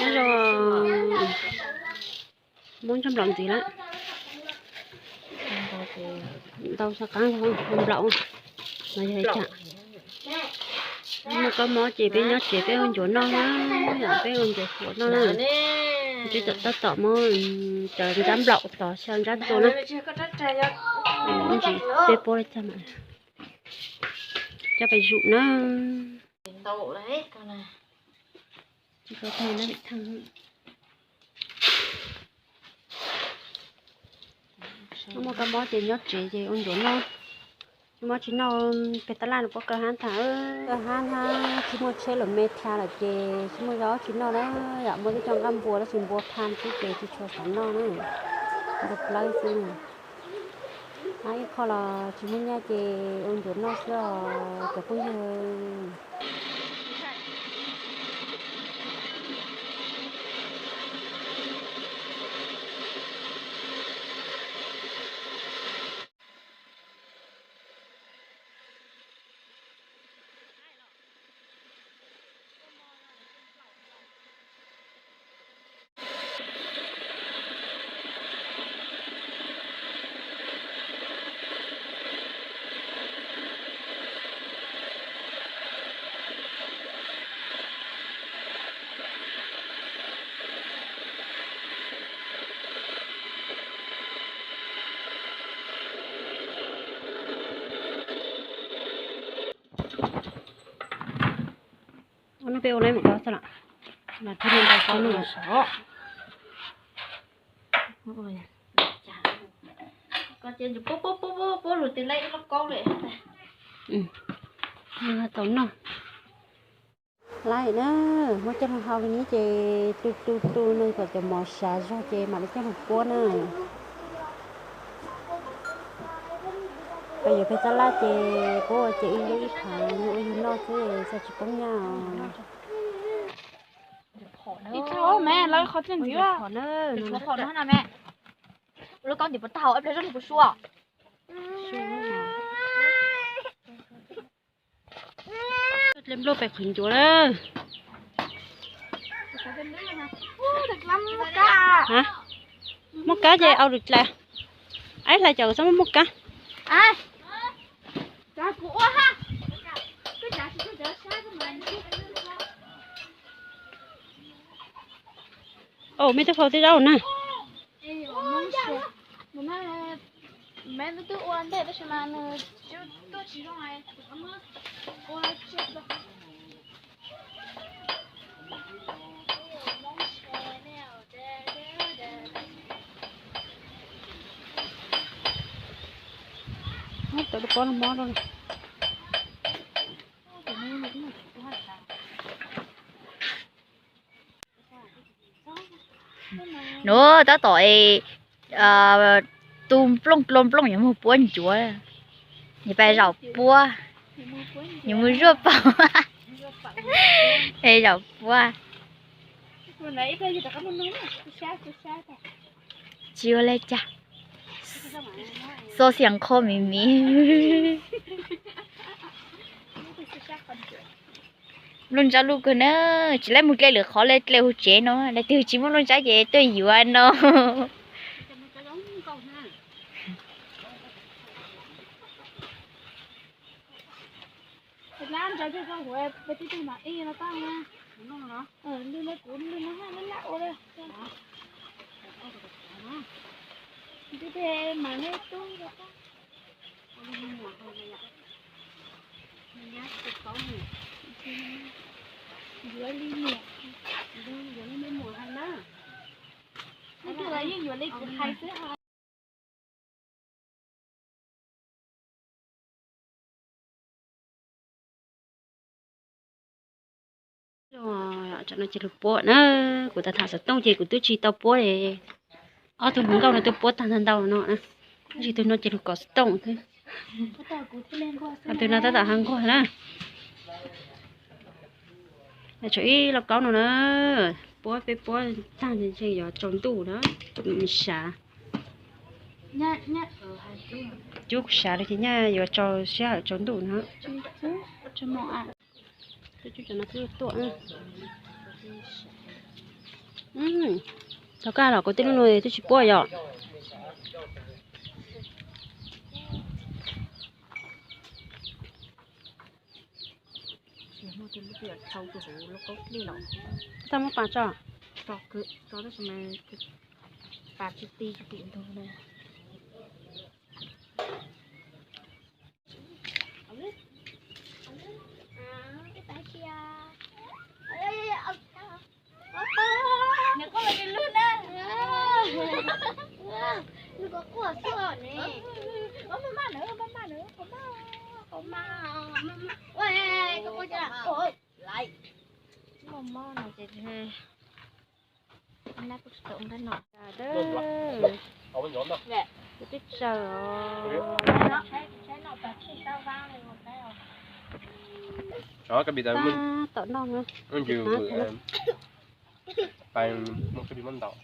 Los muab ntsab nplaum ntxiv lawm. Ntau xav qab nplaum no yog li cas. Muaj kab mob ces peb nyob tsev peb ua ncuav noj na, yom, peb ua ncuav huam noj na. Peb tab tom muab cov ntsab nplaum tos xyaw ntsab tua na. Ntsis peb puab li cas mas coj pem zuj na. Tsis tau tag na vim thaj. Muaj kab mob ces nyob tsev ces ua ncuav noj. Mob tsis noj, pem tab laj no puab kaw hab tag, kaw hab hab tsis muaj tsheb lawm me tha lawm ces tsis muaj zaub tsis noj na, yom, muaj tib co nqaj npua tab sis npua pha xwb ces tsis tshua xav noj na, npua plawb xwb. Hab ib qho los tsis muaj nyaj ces ua ncuav noj xwb os cov phooj ywg. Ua no peb ua lawm mus ko xwb los, mas thiaj li ntau koj noj. Puab lug twg laib ib lauj kaub li. Tau noj. Laib na, muab coj lug hau li no ces tu tu tu no kom cov mov sav zog ces mam li coj lug puab na. Peb yuav peb tab laj ces puab ua ces ib lub ib phav yug ua yug noj xwb xav tsis poob nyaj os. Ib txhia me lawv qhov txiaj ntxiv. Qhov no me, lub kaub ntxiv puas tau ib pliag zoj puas sua. Dle nplooj pem qhwv ncuav lawm. Muaj kab ces au lwm dlaim. Aib hlais cov txhob muaj kab. Au, mej twb faus tej zaub na. Muab tau lub pob lub mob rau. Nuav tab tom tu nplooj dlua nplooj yuav moog puab ncuav, yuav pab zaum puab, yuav moog zuaj paum, zaum puab. Tsis ua le cas, xo xiam qho miv miv. Nplooj ntsab luj kawg na, tsis laib moog dle lwm qhov le, dle huv tsev no, leej twg tsis muaj nplooj ntsab ces tuaj yuav no. Yuav li niam, yuav li me muam hais na. Leej twg los yeej yuav li kuv hais xwb hos. Tsam no ces lug puab na, kuv tau tham xov tooj ces kuv twb tsis tau puab. Ob tug hluas nkauj no twb puab tag ntau no na, tab sis tug no ces lug kov xov tooj xwb. Tug no tab tom hab nquag na. Tshuav ib lauj kaub no na, puab peb puab tag ntawd yuav tsaus ntuj na, sav. Cub kuv sav lawm ces nyaj yuav tsaus sij hawm tsaus ntuj na. Cov no twb tuaj. Tau kaj los kuv tej lub no twb tsis puab yom. Tau muab pas tso. Pas tsis ti tsis tim ntug na. Mob mob no ces nab kuj tsis tau ua nqaij no. Kuv twb tsaws os. Tab tom noj na. Pais mus koj pis muab ntaus.